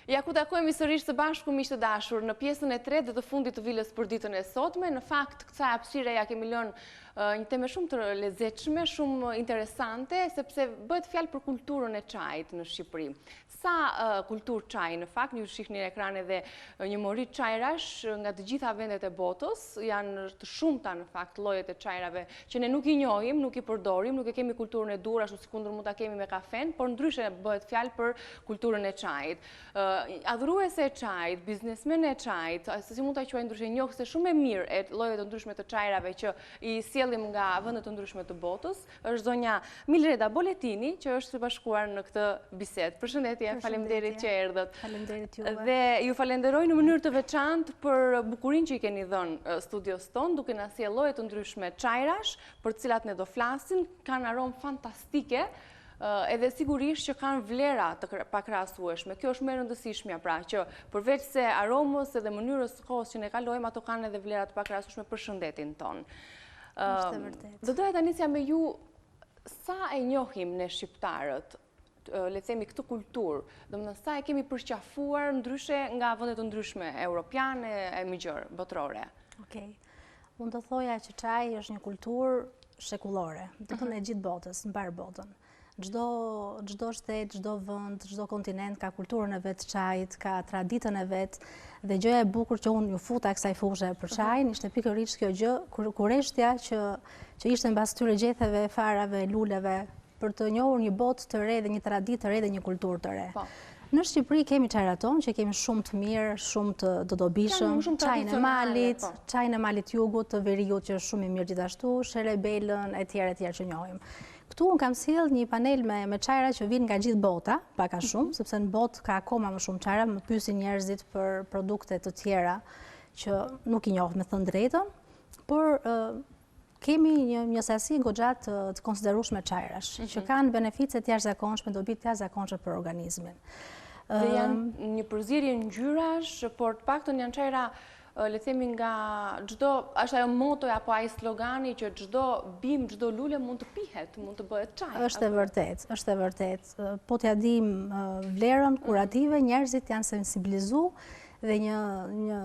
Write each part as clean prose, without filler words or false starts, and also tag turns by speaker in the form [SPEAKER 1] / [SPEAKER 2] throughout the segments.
[SPEAKER 1] Ja ku takohemi sërish së bashku miq të dashur në pjesën e tretë dhe të fundit të vilës për ditën e sotme. Në fakt, kësaj hapësire ia kemi lënë një teme shumë të lezetshme, shumë interesante, sepse bëhet fjalë për kulturën e çajit në Shqipëri. Sa kulturë çaji në fakt, ju shihni në ekran edhe një mori çajrash nga të gjitha vendet e botës, janë të shumta në fakt llojet e çajrave që ne nuk i njohim, nuk i përdorim, nuk e kemi kulturën e duhur ashtu sikundër mund ta kemi me kafen, por ndryshe bëhet fjalë për kulturën e çajit. Adhuruese e çajit, biznesmene e çajit, se si mund ta quaj ndryshe, njohëse shumë e mirë e llojeve të ndryshme të çajrave që i sjellim nga vende të ndryshme të botës, është zonja Milreda Boletini që është bashkuar në këtë bisedë. Përshëndetje, faleminderit që erdhët.
[SPEAKER 2] Faleminderit juve.
[SPEAKER 1] Dhe ju falenderoj në mënyrë të veçantë për bukurinë që i keni dhënë studios tonë, duke na sjellë lloje të ndryshme çajrash, për të cilat ne do flasim, kanë aromë fantastike, edhe sigurisht që kanë vlera të pakrahasueshme. Kjo është më e rëndësishmja pra, që përveç se aromës edhe mënyrës së kohës që ne kalojmë, ato kanë edhe vlera të pakrahasueshme për shëndetin tonë.
[SPEAKER 2] Është e vërtetë.
[SPEAKER 1] Do doja ta nisja me ju sa e njohim ne shqiptarët, le të themi këtë kulturë, domethënë sa e kemi përqafuar ndryshe nga vende të ndryshme europiane e më gjerë, botërore.
[SPEAKER 2] Okej. Unë do thoja që çaji është një kulturë shekullore, do të thënë e gjithë botës, në mbarë botën. Çdo çdo shtet, çdo vend, çdo kontinent ka kulturën e vet të çajit, ka traditën e vet dhe gjëja e bukur që unë iu futa kësaj fushe për çajin ishte pikërisht kjo gjë, kureshtja që që ishte mbas këtyre gjetheve, farave, luleve, për të njohur një botë të re dhe një traditë të re dhe një kulturë të re.
[SPEAKER 1] Po.
[SPEAKER 2] Në Shqipëri kemi çajrat tonë që kemi shumë të mirë, shumë të, të dobishëm, çajin e malit,
[SPEAKER 1] po.
[SPEAKER 2] çajin e malit të jugut, të veriut që është shumë i mirë gjithashtu, sherebelën e tjerë e tjerë që njohim. Këtu unë kam sjellë një panel me me çajra që vijnë nga gjithë bota, pak a shumë, mhm. sepse në botë ka akoma më shumë çajra, më pyesin njerëzit për produkte të tjera që nuk i njoh me thënë të drejtën, por Kemi një një sasi goxha të, të konsiderueshme çajrash, mm -hmm. që kanë benefice të jashtëzakonshme, dobi të jashtëzakonshme për
[SPEAKER 1] organizmin. Dhe janë një përzierje ngjyrash, por të paktën janë çajra le të themi nga çdo, është ajo motoja apo ai slogani që çdo bimë, çdo lule mund të pihet, mund të bëhet
[SPEAKER 2] çaj. Është e vërtetë, është e vërtetë. Po t'ia dimë vlerën mhm. kurative, njerëzit janë sensibilizu dhe një një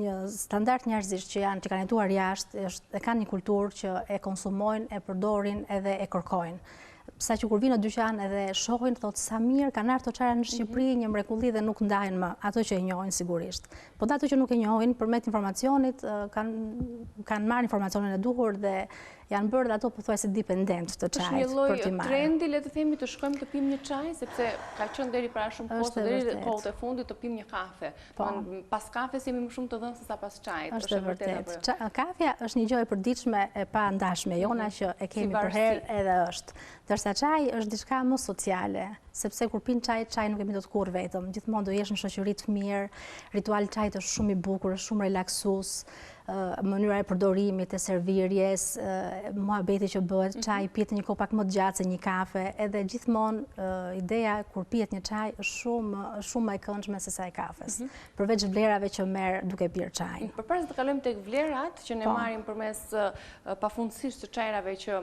[SPEAKER 2] një standard njerëzish që janë që kanë jetuar jashtë, është e kanë një kulturë që e konsumojnë, e përdorin edhe e kërkojnë. Saqë kur vijnë në dyqan edhe shohin, thotë sa mirë kanë ardhur këto çajra në Shqipëri, mhm. një mrekulli dhe nuk ndahen më, ato që e njohin sigurisht. Po dhe ato që nuk e njohin, përmes informacionit kanë kanë marrë informacionin e duhur dhe janë bërë dhe ato pothuajse dependent të çajit
[SPEAKER 1] për t'i marrë. Është një lloj trendi, le të themi, të shkojmë të pimë një çaj, sepse ka qenë deri para shumë kohës, deri kohët e fundit të pimë një kafe.
[SPEAKER 2] Po.
[SPEAKER 1] Pas kafes jemi më shumë të dhënë sesa pas çajit.
[SPEAKER 2] Është e vërtetë. Jo? Kafja është një gjë e përditshme e pandashme jona mhm. që e kemi përherë edhe është. Ndërsa çaji është diçka më sociale, sepse kur pin çaj, çaj nuk e pin dot kurrë vetëm. Gjithmonë do jesh në shoqëri të mirë, rituali i çajit është shumë i bukur, është shumë relaksues. mënyra e përdorimit, e servirjes, muhabeti që bëhet, mhm. çaji pihet një kohë pak më të gjatë se një kafe, edhe gjithmonë ideja kur pihet një çaj është shumë shumë më e këndshme se sa e kafes. Mhm. Përveç vlerave që merr duke pirë
[SPEAKER 1] çajin. Përpara se të kalojmë tek vlerat që ne po. marrim përmes pafundësisht të çajrave që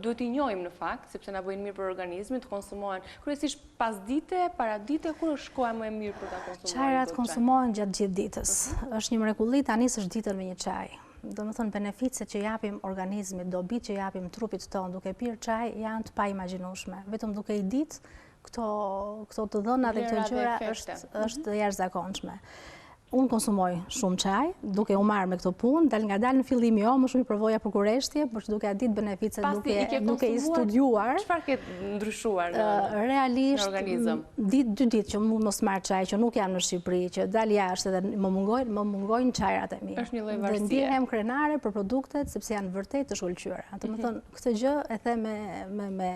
[SPEAKER 1] duhet t'i njohim në fakt, sepse na bëjnë mirë për organizmin, të konsumohen kryesisht Pasdite, paradite, kur është koha më e mirë për ta
[SPEAKER 2] konsumuar? Çajrat konsumohen gjatë gjithë ditës. Mhm. Është një mrekulli ta nisësh ditën me një çaj. Domethënë beneficet që japim organizmit, dobitë që japim trupit tonë duke pirë çaj janë të paimagjinueshme. Vetëm duke i ditë këto këto të dhëna dhe këto gjëra është mhm. është e jashtëzakonshme. Unë konsumoj shumë çaj, duke u marrë me këtë punë, dalëngadalë në fillim jo, më shumë i provoja për kureshtje, por që duke ia ditë beneficet, duke, duke i studiuar.
[SPEAKER 1] Çfarë ke ndryshuar në,
[SPEAKER 2] Realisht,
[SPEAKER 1] organizëm?
[SPEAKER 2] Ditë, dy ditë që mund mos marr çaj, që nuk jam në Shqipëri, që dal jashtë dhe më mungojnë, më mungojnë çajrat e
[SPEAKER 1] mi. Është një lloj varësie.
[SPEAKER 2] Dhe ndjehem krenare për produktet sepse janë vërtet të shkëlqyera. Domethënë, mhm. këtë gjë e them me me me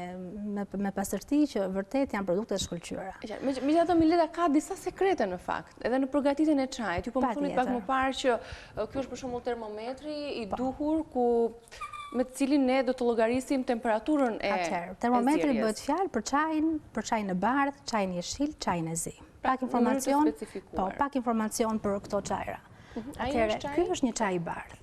[SPEAKER 2] me me pastërti që vërtet janë produkte të
[SPEAKER 1] shkëlqyera. Megjithatë Mileta ka disa sekrete në fakt. Edhe në përgatitjen e çajit, ju po më thonit pak më parë që kjo është për shembull termometri i po. duhur ku me të cilin ne do të llogarisim temperaturën e
[SPEAKER 2] Atëherë, termometri bëhet fjalë për çajin, për çajin e bardhë, çajin jeshil, çajin e zi.
[SPEAKER 1] Pra,
[SPEAKER 2] pak informacion, po, pak informacion për këto çajra.
[SPEAKER 1] Mhm.
[SPEAKER 2] Atëherë, ky është një çaj i bardhë.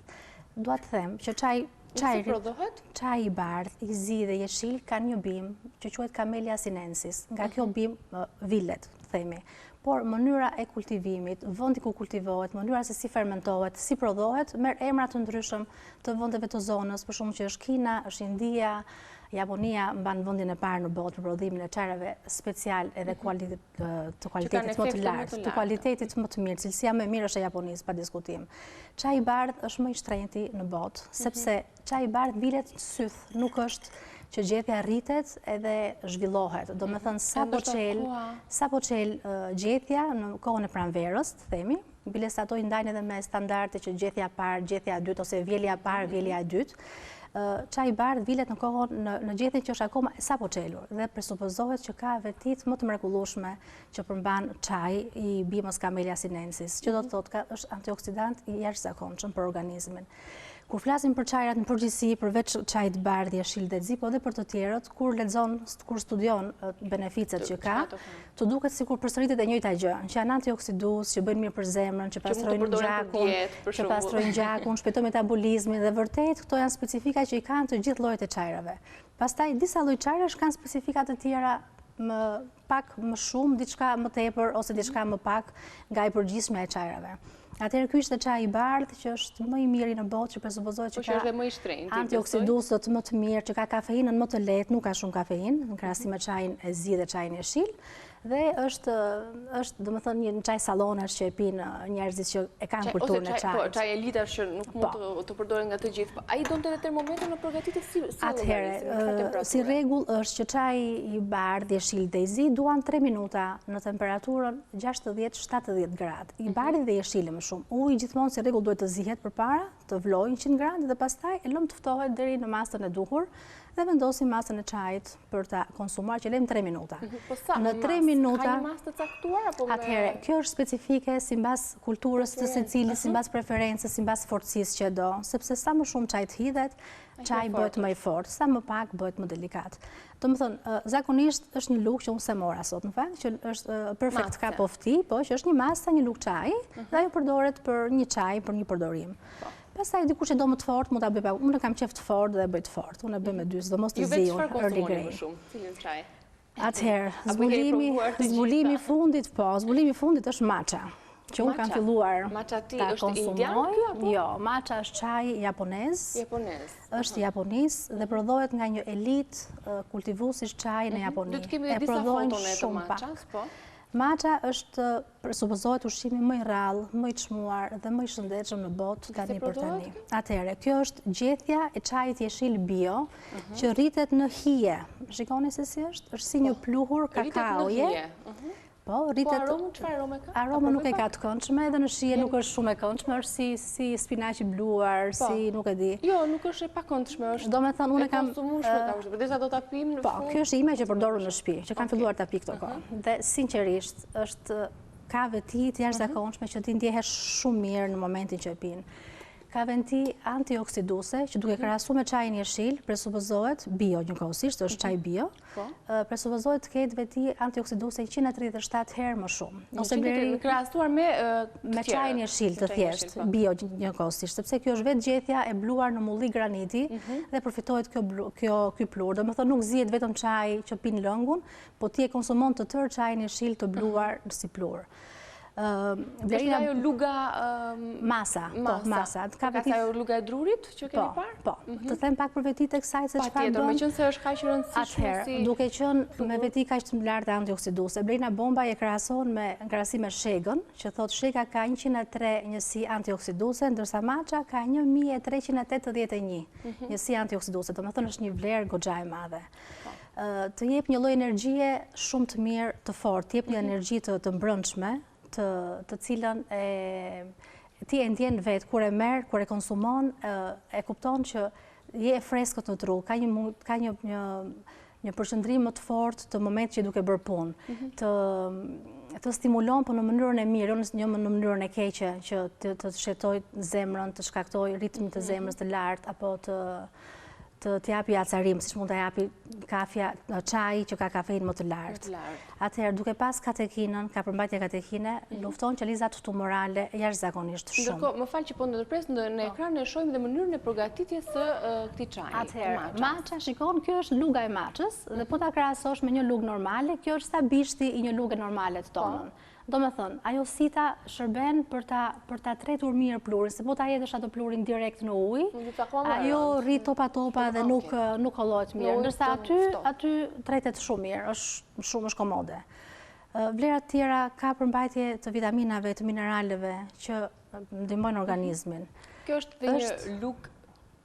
[SPEAKER 2] Dua të them që çaj
[SPEAKER 1] Çaji si prodhohet?
[SPEAKER 2] Çaji i bardhë, i zi dhe jeshil kanë një bimë që quhet Camellia sinensis. Nga kjo mhm. bimë vilet, themi. Por mënyra e kultivimit, vendi ku kultivohet, mënyra se si fermentohet, si prodhohet, merr emra të ndryshëm të vendeve të zonës, për shembull që është Kina, është India, Japonia mban vendin e parë në botë për prodhimin e çajrave special edhe mhm. të kualitetit më të lartë, të kualitetit më të mirë, cilësia më e mirë është e Japonisë, pa diskutim. Çaji i bardhë është më i shtrenjti në botë, mhm. sepse çaji i bardhë vilet në syth, nuk është që gjethja rritet edhe zhvillohet. Domethënë, sapo çel, sapo çel gjethja në kohën e pranverës, të themi, biles ato i ndajnë edhe me standarde që gjethja e parë, gjethja e dytë, ose vjelja e parë, mhm. vjelja e dytë, çaji i bardhë vilet në kohën në, në gjethen që është akoma sapo çelur dhe presupozohet që ka vetitë më të mrekullueshme që përmban çaji i bimës Camellia sinensis, që do të mhm. thotë ka është antioksidant i jashtëzakonshëm për organizmin. Kur flasim për çajrat në përgjithësi, përveç çajit të bardhë, jeshil dhe zi, po edhe për të tjerët, kur lexon, kur studion beneficet që ka, të duket sikur përsëritet e njëjta gjë, që janë antioksidues, që bëjnë mirë për zemrën, që pastrojnë gjakun, që pastrojnë gjakun, shpejtojnë metabolizmin dhe vërtet këto janë specifika që i kanë të gjithë llojet e çajrave. Pastaj disa lloj çajrash kanë specifika të tjera më pak më shumë, diçka më tepër ose diçka më pak nga e përgjithshmja e çajrave. Atëherë ky ishte çaji i bardhë që është më i miri në botë, që presupozohet që
[SPEAKER 1] po ka
[SPEAKER 2] antioksiduesët më të mirë, që ka kafeinën më të lehtë, nuk ka shumë kafeinë, në krahasim me çajin e zi dhe çajin jeshil. Dhe është, është domethënë, një çaj sallonesh që e pinë njerëzit që e kanë kulturën e çajit.
[SPEAKER 1] Po, çaj elitash që nuk mund po. të përdoren nga të gjithë. Po, ai donte edhe termometër në përgatitje si
[SPEAKER 2] si Atëherë, si rregull është që çaji i bardhë, jeshil dhe i zi duan 3 minuta në temperaturën 60-70 gradë. I mhm. bardhi dhe jeshili më shumë. Uji gjithmonë si rregull duhet të zihet përpara, të vlojë 100 gradë dhe pastaj e lëmë të ftohet deri në masën e duhur dhe vendosim masën e çajit për ta konsumuar që lëmë 3 minuta.
[SPEAKER 1] Mhm, po sa, në 3 minuta, ka një masë të caktuar apo me
[SPEAKER 2] Atëherë, kjo është specifike simbas kulturës të secilit, mhm. simbas preferencës, simbas fortësisë që do, sepse sa më shumë çaj të hidhet, çaji bëhet më i fortë, sa më pak bëhet më delikat. Domethënë, zakonisht është një lugë që unë s'e mora sot në fakt, që është perfect cup of tea, po që është një masë sa një lugë çaji, mhm. dhe ajo përdoret për një çaj, për një përdorim. Po. Pastaj dikush e do më të fortë, mund ta bëj pak. Unë kam qejf të fortë dhe e bëj të fortë. Unë e bëj me dy, sidomos të
[SPEAKER 1] ziun, Earl Grey. Ju vetë çfarë konsumoni më shumë? Cilin çaj?
[SPEAKER 2] Atëherë, zbulimi, zbulimi i fundit, po, zbulimi i fundit është matcha. Që unë kam filluar
[SPEAKER 1] matcha tea është indian ky
[SPEAKER 2] apo? Jo, matcha është çaj japonez.
[SPEAKER 1] Japonez.
[SPEAKER 2] Është i Japonisë dhe prodhohet nga një elitë kultivuesish çaji në mhm. Japoni.
[SPEAKER 1] Do të kemi edhe disa foto ne të matchas, po.
[SPEAKER 2] Matcha është presupozohet ushqimi më i rrallë, më i çmuar dhe më i shëndetshëm në botë tani për tani. Atëherë, kjo është gjethja e çajit jeshil bio mhm. që rritet në hije. Shikoni se si është? Është si një po, pluhur kakaoje.
[SPEAKER 1] Mhm.
[SPEAKER 2] Po, rritet...
[SPEAKER 1] Po, aromën, çfarë arome
[SPEAKER 2] ka? Aromën nuk e ka të këndshme, edhe në shije nuk është shumë e këndshme, është si, si spinaq i bluar, po. si nuk e di.
[SPEAKER 1] Jo, nuk është e pakëndshme, është
[SPEAKER 2] Domethënë, unë e
[SPEAKER 1] kam... E konsumueshme, ta është, përderisa do ta pim
[SPEAKER 2] në po, fund. Po, kjo është ime që përdor unë në shtëpi, që kam filluar ta pi këto kohë. Mhm. Dhe sinqerisht, është ka veti të jashtëzakonshme që ti ndjehesh shumë mirë në momentin që e pin. Ka veti antioksiduese që duke mhm. krahasuar me çajin jeshil, presupozohet bio njëkohësisht, është çaj mhm. bio, po. presupozohet të ketë veti antioksiduese 137 herë më shumë.
[SPEAKER 1] Ose bleri krahasuar me
[SPEAKER 2] me çajin jeshil të thjeshtë, po. bio njëkohësisht, sepse kjo është vetë gjethja e bluar në mulli graniti mhm. dhe përfitohet kjo kjo ky pluhur. Domethënë nuk zihet vetëm çaji që pin lëngun, Po ti e konsumon të tërë çajin jeshil të bluar mhm. si pluhur.
[SPEAKER 1] Është ajo luga...
[SPEAKER 2] Masa, po, masa.
[SPEAKER 1] Ka veti... ajo luga e drurit që kemi
[SPEAKER 2] po,
[SPEAKER 1] parë?
[SPEAKER 2] Po, mhm. të them pak për vetitë e kësaj se çfarë bën.
[SPEAKER 1] Patjetër, meqenëse është kaq e rëndësishme
[SPEAKER 2] si... duke qenë me veti kaq të larta antioksiduese, Blerina Bombaj e krahason me, në krahasim me shegën, që thotë shega ka 103 njësi antioksiduese, ndërsa matcha ka 1381 mhm. njësi antioksiduese, domethënë është një vlerë goxha e madhe. Të jep një lloj energjie shumë të mirë, të fortë, të jep një mhm. energji të të mbrendshme, të të cilën e ti e ndjen vetë kur e merr, kur e konsumon, e kupton që je e freskët në tru, ka një ka një një një përqendrim më të fortë të momentit që je duke bërë punë, mhm. të të stimulon po në mënyrën e mirë, jo në mënyrën e keqe që të të shqetësojë zemrën, të shkaktojë ritmin të mhm. zemrës të lartë apo të të të japi acarim, siç mund të japi kafja, çaji që ka kafeinë më të lartë. Atëherë, duke pas katekinën, ka përmbajtje katekine, mhm. lufton qelizat tumorale jashtëzakonisht
[SPEAKER 1] shumë. Ndërkohë, më fal që po ndërpres, në po. ekran e shohim dhe mënyrën e përgatitjes së këtij çaji.
[SPEAKER 2] Atëherë, matcha, shikon, kjo është luga e matchës, dhe po ta krahasosh me një lugë normale, kjo është sa bishti i një luge normale të tonën. Po. Domethënë, ajo sita shërben për ta për ta tretur mirë pluhurin, se po ta hedhësh atë pluhurin direkt në ujë, ajo rri topa topa dhe nuk nuk hollohet mirë. Ndërsa aty aty tretet shumë mirë, është shumë është komode. Vlerat tjera ka përmbajtje të vitaminave, të mineraleve që ndihmojnë organizmin.
[SPEAKER 1] Kjo është dhe një lugë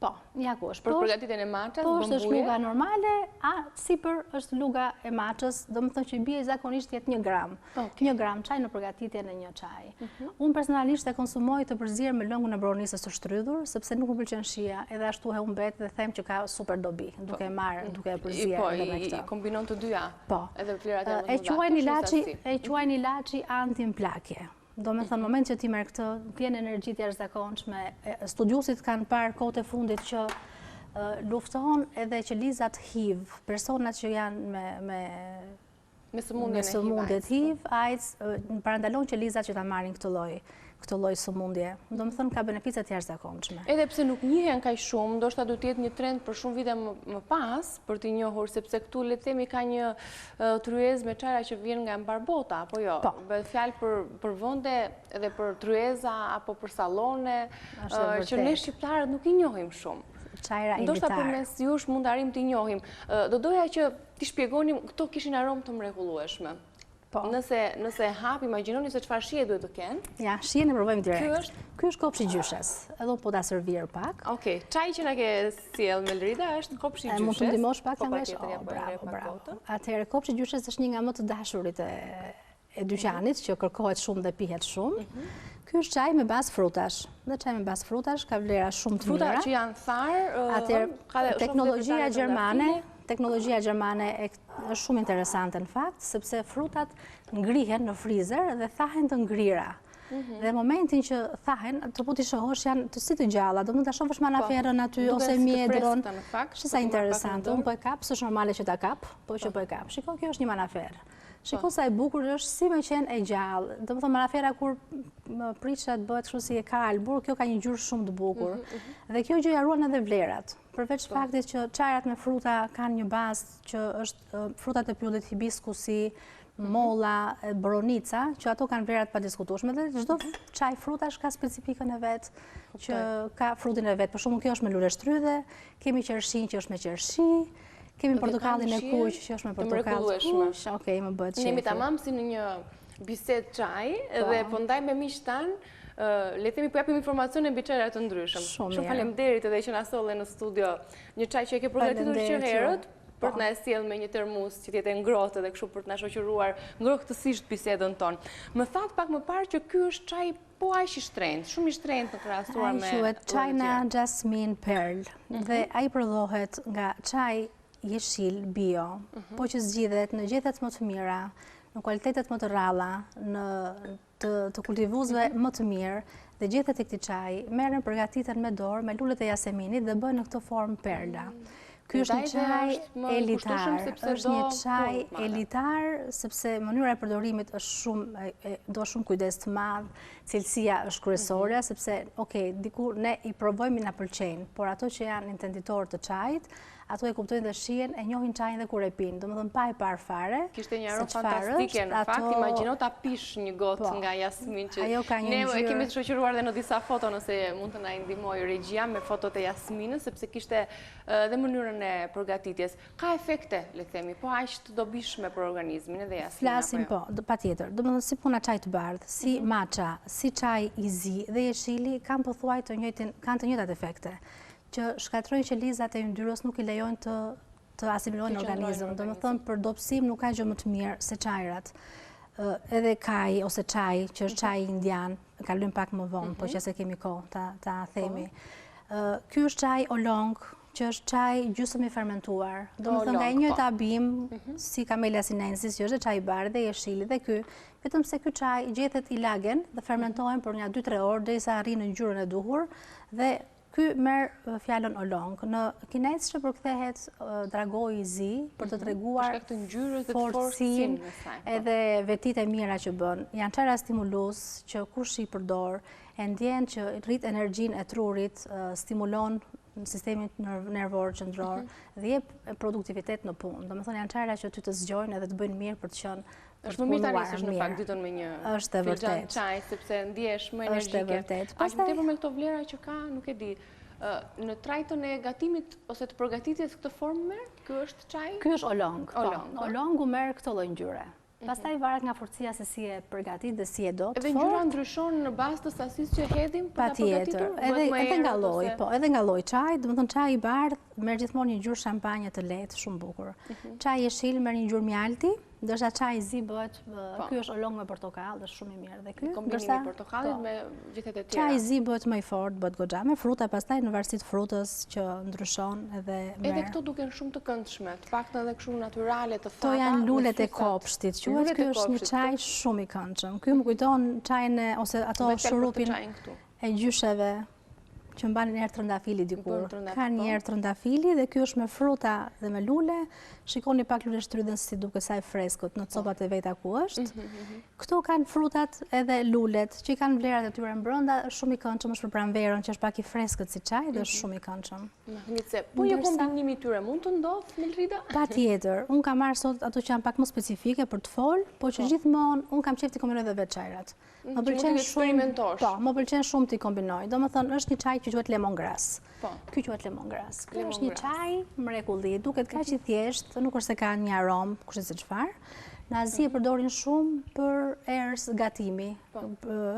[SPEAKER 2] Po, ja ku është.
[SPEAKER 1] Për përgatitjen e matchas,
[SPEAKER 2] po, është luga normale, a sipër është luga e matchas, domethënë që i bie zakonisht jetë një gram. Një gram çaj në përgatitjen e një çaji. Mhm. Unë personalisht e konsumoj të përzier me lëngun e boronisës të shtrydhur, sepse nuk më pëlqen shija, edhe ashtu e humbet dhe them që ka super dobi, duke e marrë, mhm. duke e përzier
[SPEAKER 1] po, edhe me këtë. I kombinon të dyja.
[SPEAKER 2] Po.
[SPEAKER 1] Edhe vlerat e më të mëdha.
[SPEAKER 2] E quajnë ilaçi anti-mplakje. Domethënë, në moment që ti merr këtë, vjen energji të jashtëzakonshme. Studiuesit kanë parë kohët e fundit që lufton edhe qelizat HIV, personat që janë me
[SPEAKER 1] me me sëmundjet
[SPEAKER 2] HIV, AIDS, parandalon qelizat që ta marrin këtë lloj këtë lloj sëmundje. Domethënë ka benefice të
[SPEAKER 1] jashtëzakonshme. Edhe pse nuk njihen kaq shumë, ndoshta duhet të jetë një trend për shumë vite më pas për t'i njohur, sepse këtu le të themi ka një tryezë me çajra që vjen nga mbarë bota, apo jo? Po. Bëhet fjalë për për vende edhe për tryeza apo për sallone që ne shqiptarët nuk i njohim
[SPEAKER 2] shumë. Çajra
[SPEAKER 1] elitar. Ndoshta përmes jush mund të arrijmë t'i njohim. Do doja që t'i shpjegonim, këto kishin aromë të mrekullueshme. Po. Nëse, nëse e hap, imagjinoni se çfarë shije duhet të
[SPEAKER 2] kenë. Ja, shijen e provojmë direkt. Ky është? Ky është kopshi i gjyshes. Edhe unë po ta servir
[SPEAKER 1] pak. Okej, çaji që na ke sjellë Melrida është kopshi i gjyshes.
[SPEAKER 2] Mund të ndihmosh pak po, ta ngresh? Oh, po bravo, bravo. Atëherë, kopshi i gjyshes është një nga më të dashurit e e dyqanit që kërkohet shumë dhe pihet shumë. Mhm. Ky është çaj me bazë frutash. Dhe çaj me bazë frutash ka vlera shumë të
[SPEAKER 1] mira. Fruta që janë tharë,
[SPEAKER 2] Atëherë, teknologjia gjermane, teknologjia gjermane është shumë interesante në fakt, sepse frutat ngrihen në frizer dhe thahen të ngrira. Mhm. Dhe momentin që thahen, të po t'i shohësh janë të si të gjalla, do mund ta shohësh po, manaferrën aty ose mjedrën. Shih sa interesante, unë po e kap, s'është normale që ta kap, po që po e kap. Shiko, kjo është një manaferrë. Shiko po. sa e bukur është si me qenë e gjallë. Domethënë manaferra kur prishet bëhet kështu si e kalbur, kjo ka një ngjyrë shumë të bukur. Mhm, mhm. Dhe kjo gjë ia ruan edhe vlerat. Përveç po. faktit që çajrat me fruta kanë një bazë që është frutat e pyllit, hibiskusi, mhm. molla, boronica, që ato kanë vlera të padiskutueshme dhe çdo mhm. çaj frutash ka specifikën e vet, që ka frutin e vet. Për shembull, kjo është me luleshtrydhe, kemi qershinë që është me qershi, kemi portokallin e kuq që është me portokall të kuq. Okej, më bëhet
[SPEAKER 1] qejfi. Jemi tamam si në një bisedë çaji po. dhe po ndajmë me miqtë tanë le të themi po japim informacione mbi çajra të ndryshëm. Shumë faleminderit edhe që na solle në studio një çaj që e ke përgatitur që herët për të po. na e sjellë me një termos që të jetë e ngrohtë dhe kështu për të na shoqëruar ngrohtësisht bisedën tonë. Më thatë pak më parë që ky është çaj po aq i shtrenjtë, shumë i shtrenjtë në krahasuar
[SPEAKER 2] me Ai quhet China Jasmine Pearl mhm. dhe ai prodhohet nga çaj jeshil bio, mhm. po që zgjidhet në gjethet më të mira, në kualitetet më të rralla, në të, të kultivuesve mhm. më të mirë dhe gjethet e këtij çaji merren përgatiten me dorë me lulet e jaseminit dhe bëhen në këtë formë perla. Mm. Ky është një çaj elitar, është një çaj elitar sepse mënyra e përdorimit është shumë do shumë kujdes të madh, cilësia është kryesorja mhm. sepse ok, diku ne i provojmë na pëlqejnë, por ato që janë intenditorë të çajit, Ato e kuptojnë dhe shijen, e njohin çajin dhe kur e pinë, domethënë pa e parë
[SPEAKER 1] fare. Kishte një aromë fantastike, në fakt, imagjino ta pish një gotë po, nga jasmin që ne e kemi të shoqëruar dhe në disa foto nëse mund të na ndihmojë regjia me fotot e jasminës, sepse kishte dhe mënyrën e përgatitjes. Ka efekte, le të themi, po aq të dobishme për organizmin edhe jasmina.
[SPEAKER 2] Flasim, po, jo? patjetër. Domethënë si puna çajit të bardhë, si mhm. matcha, si çaj i zi dhe jeshili kanë pothuaj të njëjtin, kanë të njëjtat efekte. që shkatërrojnë qelizat e yndyrës, nuk i lejojnë të të asimilohen në organizëm. Domethënë, për dobësim nuk ka gjë më të mirë se çajrat. Edhe kaj ose çaj, që është çaj indian, kalojmë pak më vonë, po mhm. që se kemi kohë ta, ta themi. Po. Ky është çaj oolong, që është çaj gjysmë i fermentuar. Domethënë, nga e njëjta po. bimë, mhm. si Camellia sinensis, që është dhe çaj i bardhë dhe jeshili dhe ky, vetëm se ky çaj gjethet i lagen dhe fermentohen për nja 2-3 orë, derisa arrijnë në ngjyrën e duhur, dhe Ky merr fjalën oolong. Në kinezçe përkthehet dragoi i zi për të mhm. treguar
[SPEAKER 1] forcinë
[SPEAKER 2] po. edhe vetitë e mira që bën. Janë çajra stimulues që kush i përdor e ndjen që rrit energjinë e trurit, stimulon sistemin nervor qendror mhm. dhe jep produktivitet në punë. Domethënë janë çajra që ty të zgjojnë edhe të bëjnë mirë për të qenë.
[SPEAKER 1] Është më mirë ta nisësh në fakt ditën me një filxhan çaj, sepse ndihesh më energjike.
[SPEAKER 2] Është e vërtetë.
[SPEAKER 1] Aq më tepër me këto vlera që ka, nuk e di. Në trajtën e gatimit ose të përgatitjes këtë formë merr? Ky është çaj?
[SPEAKER 2] Ky është olong.
[SPEAKER 1] Po.
[SPEAKER 2] Olong. Po. Olongu merr këtë lloj ngjyre. Mhm. Pastaj varet nga forcia se si e përgatit dhe si e do të
[SPEAKER 1] fortë. Edhe ngjyra ndryshon në bazë të sasisë që hedhim për ta përgatitur?
[SPEAKER 2] Patjetër, edhe nga lloji, po, edhe nga lloji i çajit, domethënë çaji i bardhë merr gjithmonë një ngjyrë shampanje të lehtë, shumë bukur. Mhm. Çaji jeshil merr një ngjyrë mjalti, Ndërsa çaji i zi bëhet, po. ky është olong me portokall, është shumë i mirë dhe
[SPEAKER 1] ky. Kombinimi i portokallit po. me gjethet e
[SPEAKER 2] tjera. Çaji i zi bëhet më i fortë, bëhet goxha me fruta, pastaj në varësi të frutës që ndryshon edhe
[SPEAKER 1] merr. Edhe këto duken shumë të këndshme, të paktën edhe kështu natyrale të
[SPEAKER 2] thata. Këto janë lulet e kopshtit, quhet ky është një po. çaj shumë i këndshëm. Ky më kujton çajin e ose ato shurupin e gjysheve që mbanin erë trëndafili dikur. Ka një po. erë trëndafili dhe ky është me fruta dhe me lule. Shikoni pak luleshtrydhen si duket sa e freskët në copat e veta ku është. Mhm, mhm. Këto kanë frutat edhe lulet, që i kanë vlerat e tyre mbrenda, është shumë i këndshëm, është për pranverën, që është pak i freskët si çaj dhe është mhm. shumë i
[SPEAKER 1] këndshëm. Mahnitëse, po një kombinim i tyre mund të ndodhë, Melrida?
[SPEAKER 2] Patjetër, unë kam marrë sot ato që janë pak më specifike për të folë, po që po. gjithmonë unë kam qejf t'i kombinoj dhe vetë çajrat.
[SPEAKER 1] Më pëlqen
[SPEAKER 2] shumë. Po, më pëlqen shumë t'i kombinoj. Domethënë, është një çaj që quhet lemongrass. Po. Ky quhet lemongrass. Ky është një çaj mrekulli, duket kaq i thjeshtë, nuk është se ka një aromë, kush e di se çfarë. Në Azi e mhm. përdorin shumë për erëz gatimi. Po.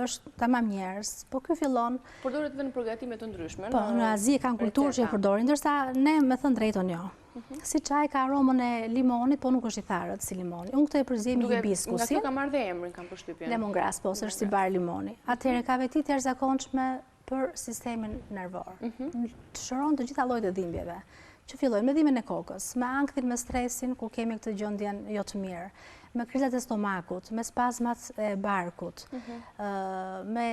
[SPEAKER 2] Është tamam një erëz. Po ky fillon
[SPEAKER 1] Përdoret edhe në përgatime të ndryshme.
[SPEAKER 2] Po, në Azi e kanë kulturë që e përdorin, ndërsa ne me thënë të drejtën jo. Mhm. Si çaj ka aromën e limonit, po nuk është i tharët si limoni. Unë këtë e përziej me hibiskusin.
[SPEAKER 1] Nga kjo ka marrë dhe emrin, kam përshtypjen.
[SPEAKER 2] Lemongrass, po, se është si bar limoni. Atëherë ka veti të jashtëzakonshme për sistemin nervor. Mhm. Shëron të gjitha llojet e dhimbjeve, që fillojnë me dhimbjen e kokës, me ankthin, me stresin, kur kemi këtë gjendjen jo të mirë me krizat e stomakut, me spazmat e barkut, mhm. me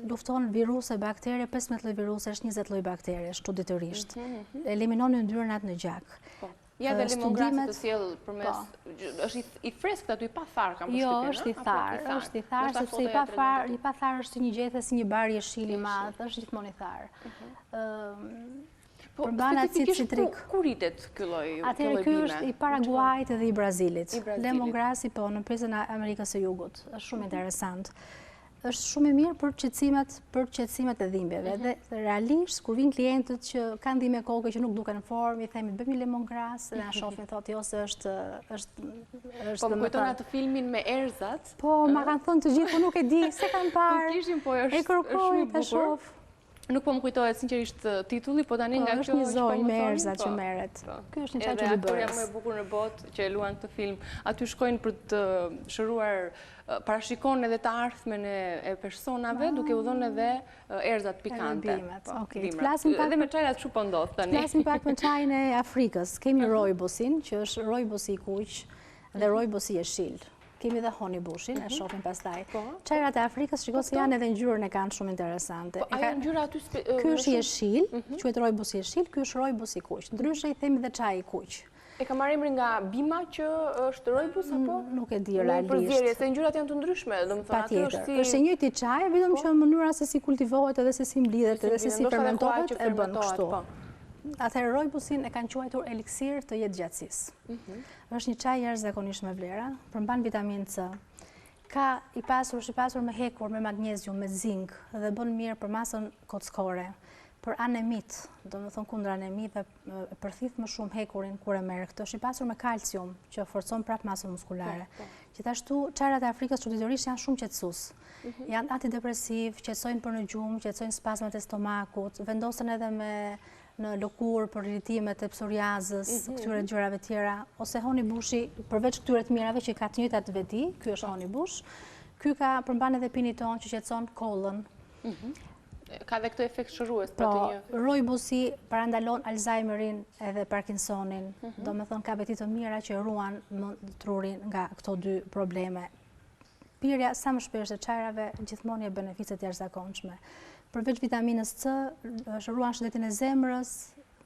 [SPEAKER 2] lufton viruse, bakterie, 15 lloj virusesh, 20 lloj bakteriesh, çuditërisht. Mhm, mhm. Eliminon yndyrnat në
[SPEAKER 1] gjak. Po. Ja dhe lemongrasi të sjell përmes, po. është i freskët aty, i patharë, kam
[SPEAKER 2] jo, përshtypjen, është i tharë, është i tharë, sepse i patharë, i patharë është një gjethe si një bar jeshil i madh, është gjithmonë i tharë.
[SPEAKER 1] Po, Përmban acid citrik. Ku rritet ky lloj bime?
[SPEAKER 2] Atëherë ky është i Paraguajit dhe i Brazilit. Lemongrasi po, në pjesën e Amerikës së Jugut. Është shumë mhm. interesant. Është shumë i mirë për qetësimet, për qetësimet e dhimbjeve. Mhm. Dhe realisht kur vijnë klientët që kanë dhimbje koke që nuk duken në formë, i themi bëjmë një lemongrass dhe na shohin thotë jo se është
[SPEAKER 1] është është Po më kujton atë filmin me
[SPEAKER 2] erzat. Po, ma kanë thënë të gjithë, po nuk e di, s'e kam parë.
[SPEAKER 1] Ku kishin, po është shumë i bukur. Nuk po më kujtohet sinqerisht titulli, po tani po, nga kjo
[SPEAKER 2] është një zonjë me erëza që po, merret. Po. Ky është një çaj
[SPEAKER 1] çudibërës. Edhe aktorja më e bukur në botë që e luan këtë film, aty shkojnë për të shëruar, parashikon edhe të ardhmen e personave, duke u dhënë edhe erëzat pikante.
[SPEAKER 2] Edhe bimet, okej. Të flasim
[SPEAKER 1] pak edhe me çajrat kështu po ndodh
[SPEAKER 2] tani. Të flasim pak me çajin e Afrikës. Kemi rooibosin, që është rooibosi i kuq dhe mhm. rooibosi jeshil. Kemi dhe honeybushin, e mhm. shohim pastaj. Po. Çajrat e Afrikës, shiko po, se janë edhe ngjyrën e kanë shumë
[SPEAKER 1] interesante. Po, ajo ngjyra aty...
[SPEAKER 2] Ky është jeshil, mhm. quhet rooibos jeshil, ky është rooibos i kuq. Ndryshe i themi dhe çaj i kuq.
[SPEAKER 1] E ka marrë emrin nga bima që është rooibos apo?
[SPEAKER 2] Nuk e di realisht.
[SPEAKER 1] Në përzierje, se ngjyrat janë të ndryshme,
[SPEAKER 2] domethënë aty është si... Është i njëjti çaj, vetëm po. që mënyra se si kultivohet edhe se si mblidhet edhe se si fermentohet e bën kështu. Po. Atëherë rooibosin e kanë quajtur eliksir të jetëgjatësisë. Mhm. Është një çaj jashtëzakonisht me vlera, përmban vitaminë C. Ka i pasur, është i pasur me hekur, me magnezium, me zink dhe bën mirë për masën kockore, për anemitë, domethënë kundër anemive, përthith më shumë hekurin kur e merr këtë. Është i pasur me kalcium, që forcon prapë masën muskulare. Po, po. Gjithashtu, çajrat e Afrikës çuditërisht janë shumë qetësues. Mhm. Janë antidepresivë, qetësojnë për në gjumë, qetësojnë spazmat e stomakut, vendosen edhe me në lëkurë për irritimet e psoriazës, mhm, këtyre mhm. gjërave tjera, ose honeybushi, përveç këtyre të mirave që ka të njëjtat veti, ky është honeybush, ky ka përmban edhe piniton që qetëson
[SPEAKER 1] kollën. Mhm. Ka dhe këtë efekt shërues
[SPEAKER 2] për të po, një... Rooibosi parandalon Alzheimerin edhe Parkinsonin, domethënë ka veti të mira që ruan trurin nga këto dy probleme. Pirja sa më shpesh e çajrave gjithmonë jep benefice të jashtëzakonshme. Përveç vitaminës C, ruan shëndetin e zemrës,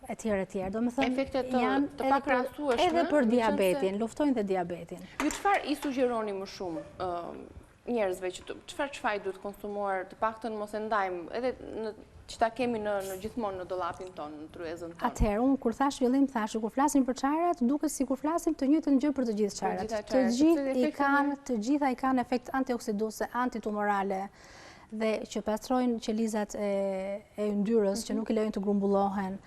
[SPEAKER 2] e tjerë e tjerë.
[SPEAKER 1] Domethënë, Efekte të, janë të pakrahasueshme.
[SPEAKER 2] Edhe për diabetin, luftojnë dhe diabetin.
[SPEAKER 1] Ju çfarë i sugjeroni më shumë? njerëzve që çfarë çaji duhet konsumuar, të paktën mos e ndajmë, edhe në që ta kemi në, në gjithmonë në dollapin tonë, në tryezën
[SPEAKER 2] tonë. Atëherë, unë kur thashë fillim, thashë, kur flasim për çajrat, duket sikur flasim të njëjtën gjë për të gjithë çajrat. Të gjithë i kanë, të gjitha i kanë efekt antioksiduese, antitumorale, dhe që pastrojnë qelizat e, e yndyrës, që mhm. nuk i lejojnë të grumbullohen,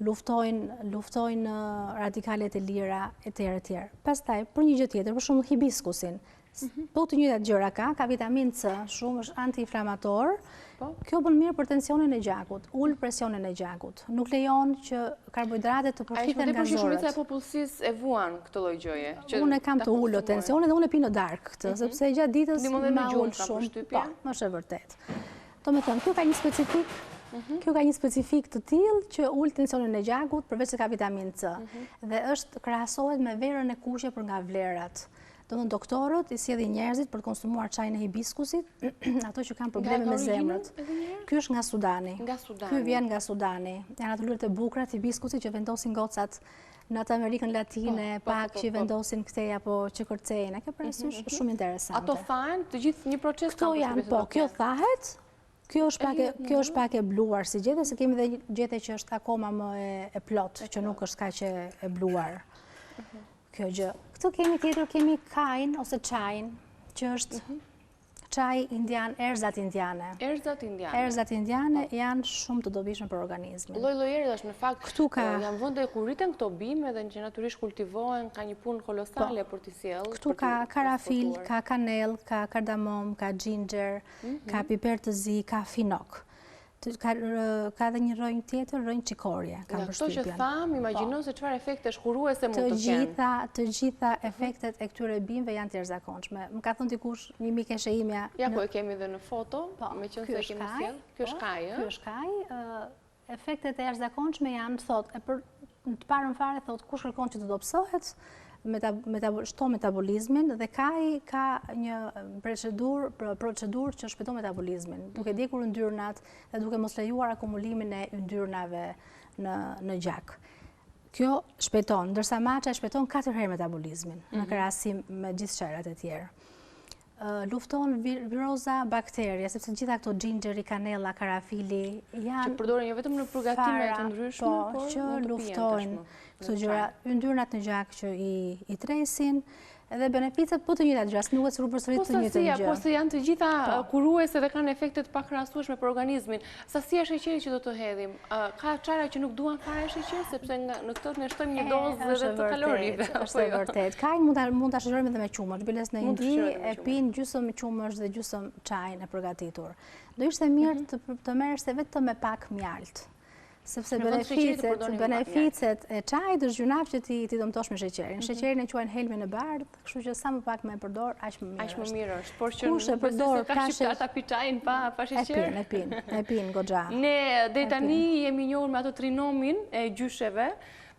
[SPEAKER 2] luftojnë, luftojnë radikalet e lira, e tjerë, e tjerë. Pastaj, për një gjë tjetër, për shembull hibiskusin, mhm. po të njëjtat gjëra ka, ka vitaminë C, shumë është antiinflamator, po. kjo bën mirë për tensionin e gjakut, ul presionin e gjakut, nuk lejon që karbohidratet të përthithen nga zorrët.
[SPEAKER 1] A është shumica e popullsisë e vuan këtë lloj gjëje?
[SPEAKER 2] Unë e kam të ulët tensionin dhe unë e pi në darkë këtë, mhm. sepse gjatë ditës ma ul shumë. Po, është e vërtetë. Domethënë, kjo ka një specifik, mhm. kjo ka një specifik të tillë që ul tensionin e gjakut përveç se ka vitaminë C. Mhm. Dhe është krahasohet me verën e kuqe për nga vlerat. Domethënë, doktorët i sjellin njerëzit për të konsumuar çajin e hibiskusit, ato që kanë probleme me zemrët. Ky është nga Sudani.
[SPEAKER 1] Nga Sudani.
[SPEAKER 2] Ky vjen nga Sudani. Janë ato lulet e bukura të hibiskusit që vendosin gocat në atë Amerikën Latine, po, po, pak po, që i vendosin këtej apo që kërcejnë. E ke parasysh mhm, mhm. shumë interesante.
[SPEAKER 1] Ato thahen, të gjithë një proces
[SPEAKER 2] Këto janë, po, kjo thahet, kjo është pak e, kjo është pak e bluar si gjethe, se kemi dhe gjethe që është akoma më e plotë, që nuk është kaq e bluar. Mhm. Kjo gjë. Këtu kemi tjetër, kemi kajin ose çajin, që është mhm. çaj indian, erzat indiane.
[SPEAKER 1] Erzat indiane.
[SPEAKER 2] Erzat indiane po. janë shumë të dobishme për
[SPEAKER 1] organizmin. Lloj-lloj erzash, në fakt, Këtu ka... janë vende ku rriten këto bimë edhe që natyrisht kultivohen, ka një punë kolosale po. për t'i sjellë.
[SPEAKER 2] Këtu ka karafil, ka kanellë, ka kardamom, ka ginger, mhm. ka piper të zi, ka finok. Ka ka edhe një rrënjë tjetër, rrënjë çikorje,
[SPEAKER 1] kam përshtypjen. Nga këto që thamë, imagjino po. se çfarë efektesh kuruese mund të
[SPEAKER 2] kenë. Gjitha, të gjitha mhm. efektet e këtyre bimëve janë të jashtëzakonshme. Më ka thënë dikush, një mikeshë imja...
[SPEAKER 1] Ja ku e kemi dhe në foto, po, meqenëse e kemi sjellë. Ky është
[SPEAKER 2] kaj, ë? Ky është kaj. Efektet e jashtëzakonshme janë, thotë, e për në të parën fare, thotë, kush kërkon që të dobësohet, shton metabolizmin dhe kaji ka një procedurë procedurë që shpejton metabolizmin, duke mhm. djegur yndyrnat dhe duke mos lejuar akumulimin e yndyrnave në në gjak. Kjo shpejton, ndërsa matcha e shpejton 4 herë metabolizmin në mhm. krahasim me gjithë çajrat e tjerë. Lufton viroza, bakteria, sepse gjitha këto xhinxheri, kanella, karafili
[SPEAKER 1] janë që përdoren jo vetëm në përgatime të ndryshme,
[SPEAKER 2] po, por që luftojnë këto gjëra, yndyrnat në gjak që i i tresin, edhe benefitet po të njëjtat gjëra, s'duket sikur përsërit
[SPEAKER 1] po të njëjtën gjë. Po se janë të gjitha po. kuruese dhe kanë efekte të pakrahasueshme për organizmin. Sasia e sheqerit që do të hedhim, ka çajra që nuk duan fare sheqer, sepse në këtë ne shtojmë një dozë edhe të kalorive.
[SPEAKER 2] Është e jo? vërtetë. Kajin mund ta mund ta shoqërojmë edhe me qumësht. Biles në Indi e pinë gjysmë qumësht dhe gjysmë çajin e përgatitur. Do ishte mirë mhm. të të merresh vetëm me pak mjaltë. Sepse beneficet, beneficet e çajit është gjynah që t'i t'i dëmtosh me sheqerin. Mhm. Sheqerin e quajnë helmin e bardhë, kështu që sa më pak me përdor, aq më mirë
[SPEAKER 1] është. Aq më mirë është. Por që kush e përdor pa sheqer, ta pi çajin pa pa
[SPEAKER 2] sheqer. E pin, e pin, e pin goxha.
[SPEAKER 1] Ne deri tani jemi njohur me atë trinomin e gjysheve,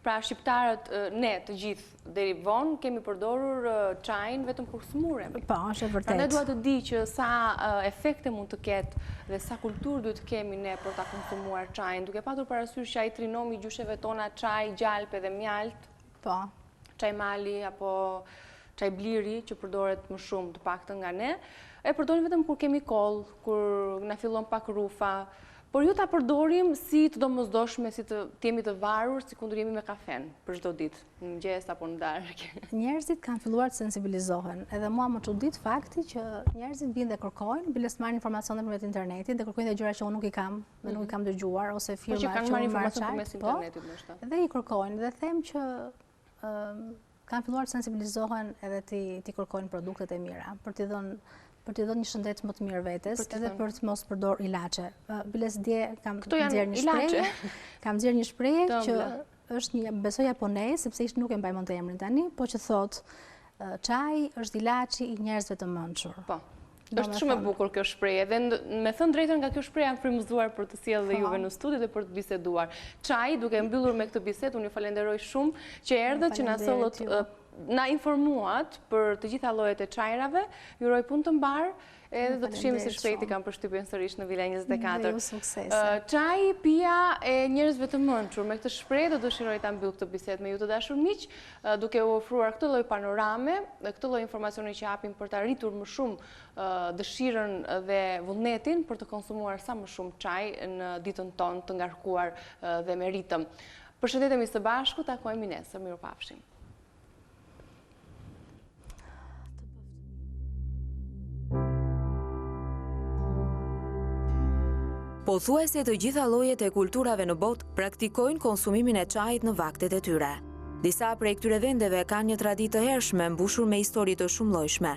[SPEAKER 1] pra shqiptarët ne të gjithë deri vonë kemi përdorur çajin vetëm kur sëmuremi.
[SPEAKER 2] Po, është e vërtetë.
[SPEAKER 1] Prandaj dua të di që sa efekte mund të ketë dhe sa kulturë duhet të kemi ne për ta konsumuar çajin, duke patur parasysh që ai trinomi i gjysheve tona çaj, gjalpë dhe mjaltë.
[SPEAKER 2] Po.
[SPEAKER 1] Çaj mali apo çaj bliri që përdoret më shumë të paktën nga ne, e përdorim vetëm kur kemi kollë, kur na fillon pak rrufa, por jo ta përdorim si të domosdoshme, si të jemi të varur, sikundër jemi me kafen për çdo ditë, në mëngjes apo në
[SPEAKER 2] darkë. Njerëzit kanë filluar të sensibilizohen. Edhe mua më çudit fakti që njerëzit vijnë dhe kërkojnë, biles marrin informacion nëpërmjet internetit dhe kërkojnë dhe gjëra që unë nuk i kam, dhe nuk i kam dëgjuar ose po
[SPEAKER 1] firma që kanë marrë informacion përmes po, internetit
[SPEAKER 2] ndoshta. Dhe i kërkojnë dhe them që kanë filluar të sensibilizohen edhe t'i t'i kërkojnë produktet e mira për t'i dhënë për t'i dhënë një shëndet më të mirë vetes edhe për të mos përdor ilaçe. Biles dje kam nxjerrë një shprehje, kam nxjerrë një shprehje që është një besoj japonez, sepse ishte nuk e mbaj mend emrin tani, po që thotë çaji është ilaçi i njerëzve të
[SPEAKER 1] mençur. Po. Është shumë e bukur kjo shprehje dhe me thënë të drejtën nga kjo shprehje jam frymëzuar për të sjellë dhe po. juve në studio dhe për të biseduar. Çaji, duke mbyllur me këtë bisedë, unë ju falenderoj shumë që erdhët që na sollët. Na informuat për të gjitha llojet e çajrave. Ju uroj punë të mbarë. Edhe do të shihemi së shpejti kam përshtypjen sërish në Vila 24.
[SPEAKER 2] Dhe ju suksese.
[SPEAKER 1] Çaji pija e njerëzve të mençur. Me këtë shprehje do dëshiroj ta mbyll këtë bisedë me ju të dashur miq, duke u ofruar këtë lloj panorame, këtë lloj informacioni që japim për ta rritur më shumë dëshirën dhe vullnetin për të konsumuar sa më shumë çaj në ditën tonë të ngarkuar dhe me ritëm. Përshëndetemi së bashku, takohemi nesër, mirupafshim.
[SPEAKER 3] Pothuajse të gjitha llojet e kulturave në botë praktikojnë konsumimin e çajit në vaktet e tyre. Disa prej këtyre vendeve kanë një traditë të hershme mbushur me histori të shumëllojshme.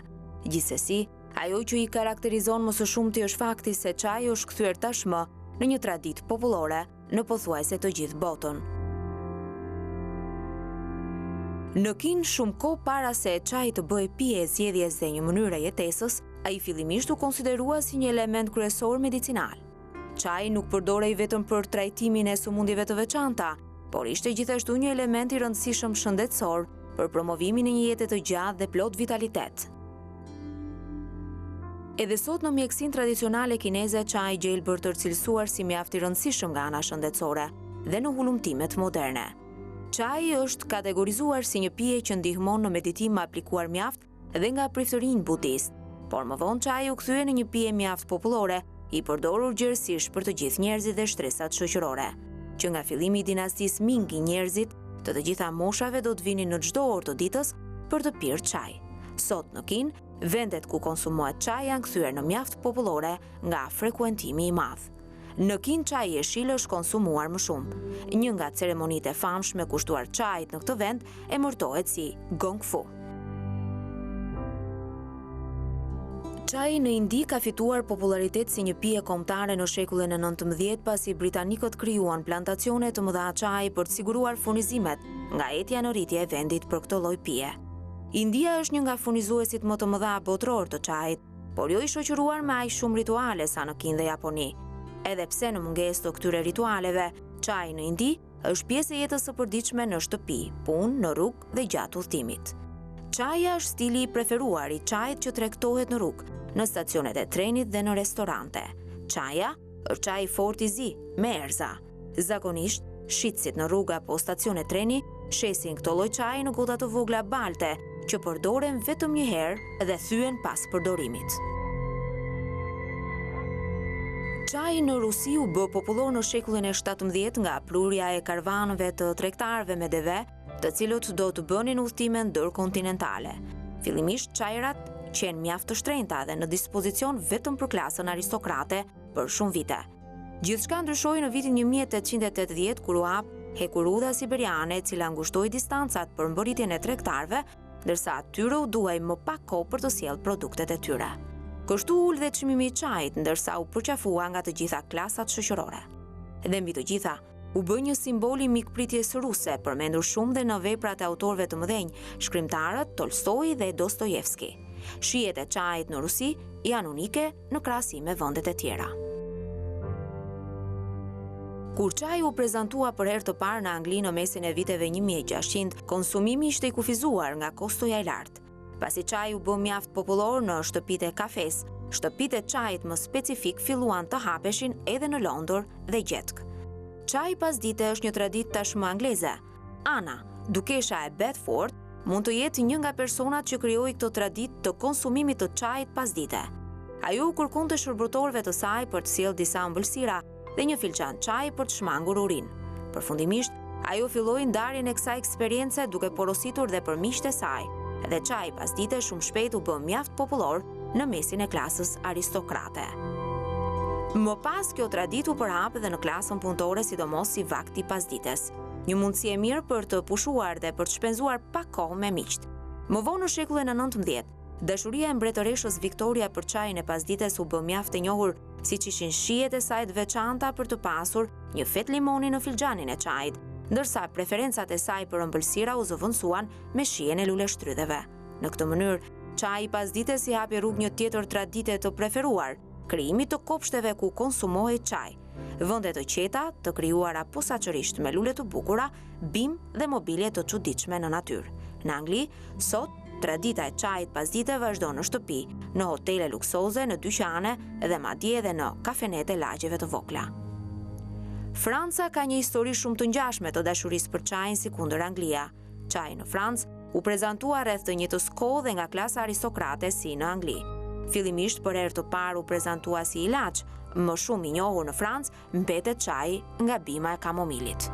[SPEAKER 3] Gjithsesi, ajo që i karakterizon më së shumti është fakti se çaji është kthyer tashmë në një traditë popullore në pothuajse të gjithë botën. Në Kinë, shumë kohë para se çaji të bëhej pije e zgjedhjes dhe një mënyrë e jetesës, ai fillimisht u konsiderua si një element kryesor medicinal. Çaji nuk përdorej vetëm për trajtimin e sëmundjeve të veçanta, por ishte gjithashtu një element i rëndësishëm shëndetësor për promovimin e një jete të gjatë dhe plot vitalitet. Edhe sot në mjekësinë tradicionale kineze çaji i gjelbërt është cilësuar si mjaft i rëndësishëm nga ana shëndetësore dhe në hulumtimet moderne. Çaji është kategorizuar si një pije që ndihmon në meditim aplikuar mjaft dhe nga priftërinjtë budistë. Por më vonë çaji u kthye në një pije mjaft popullore, i përdorur gjerësisht për të gjithë njerëzit dhe shtresat shoqërore. Që nga fillimi i dinastisë Ming njerëzit të të gjitha moshave do të vinin në çdo orë të ditës për të pirë çaj. Sot në Kinë, vendet ku konsumohet çaj janë kthyer në mjaft popullore nga frekuentimi i madh. Në Kinë çaji jeshil është konsumuar më shumë. Një nga ceremonitë e famshme kushtuar çajit në këtë vend emërtohet si Gong Fu. Çaji në Indi ka fituar popullaritet si një pije kombëtare në shekullin e 19 pasi britanikët krijuan plantacione të mëdha çaji për të siguruar furnizimet nga etja në rritje e vendit për këtë lloj pije. India është një nga furnizuesit më të mëdha botërorë të çajit, por jo i shoqëruar me aq shumë rituale sa në Kinë dhe Japoni. Edhe pse në mungesë të këtyre ritualeve, çaji në Indi është pjesë e jetës së përditshme në shtëpi, punë, në rrugë dhe gjatë udhëtimit. Çaja është stili i preferuar i çajit që tregtohet në rrugë, në stacionet e trenit dhe në restorante. Çaja është çaj i fortë i zi, me erëza. Zakonisht, shitësit në rrugë apo stacione treni shesin këto lloj çaji në gota të vogla balte që përdoren vetëm një herë dhe thyhen pas përdorimit. Çaji në Rusi u bë popullor në shekullin e 17 nga prurja e karvanëve të tregtarëve me deve, të cilët do të bënin udhëtime ndërkontinentale. Fillimisht çajrat qenë mjaft të shtrenjta dhe në dispozicion vetëm për klasën aristokrate për shumë vite. Gjithçka ndryshoi në vitin 1880 kur u hap hekurudha siberiane e cila ngushtoi distancat për mbërritjen e tregtarëve, ndërsa atyre u duhej më pak kohë për të sjellë produktet e tyre. Kështu u ul dhe çmimi i çajit, ndërsa u përqafua nga të gjitha klasat shoqërore. Dhe mbi të gjitha, u bë një simbol i mikpritjes ruse, përmendur shumë dhe në veprat e autorëve të mëdhenj, shkrimtarët Tolstoi dhe Dostojevski. Shijet e çajit në Rusi janë unike në krahasim me vendet e tjera. Kur çaji u prezantua për herë të parë në Angli në mesin e viteve 1600, konsumimi ishte i kufizuar nga kostoja e lartë. Pasi çaji u bë mjaft popullor në shtëpitë e kafesë, shtëpitë e çajit më specifik filluan të hapeshin edhe në Londër dhe gjetkë. Çaji pasdite është një traditë tashmë angleze. Ana, dukesha e Bedford, mund të jetë një nga personat që krijoi këtë traditë të konsumimit të çajit pasdite. Ajo u kërkonte shërbëtorëve të saj për të sjellë disa ëmbëlsira dhe një filxhan çaji për të shmangur urinë. Përfundimisht, ajo filloi ndarjen e kësaj eksperience duke porositur dhe për miqtë e saj, dhe çaji pasdite shumë shpejt u bë mjaft popullor në mesin e klasës aristokrate. Më pas, kjo traditë u përhap edhe në klasën punëtore, sidomos si vakt i pasdites. Një mundësi e mirë për të pushuar dhe për të shpenzuar pak kohë me miqtë. Më vonë në shekullin e 19, dashuria e mbretëreshës Victoria për çajin e pasdites u bë mjaft e njohur, siç ishin shijet e saj të veçanta për të pasur një fetë limoni në filxhanin e çajit, ndërsa preferencat e saj për ëmbëlsira u zëvendësuan me shijen e luleshtrydheve. Në këtë mënyrë, çaji i pasdites i hapi rrugë një tjetër tradite të preferuar, krijimit të kopshteve ku konsumohej çaj. Vende të qeta, të krijuara posaçërisht me lule të bukura, bimë dhe mobilje të çuditshme në natyrë. Në Angli, sot, tradita e çajit pasdite vazhdon në shtëpi, në hotele luksoze, në dyqane dhe madje edhe në kafenetë e lagjeve të vogla. Franca ka një histori shumë të ngjashme të dashurisë për çajin sikundër Anglia. Çaji në Francë u prezantua rreth të njëjtës kohë dhe nga klasa aristokrate si në Angli. Fillimisht për herë të parë u prezantua si ilaç, më shumë i njohur në Francë mbetet çaji nga bima e kamomilit.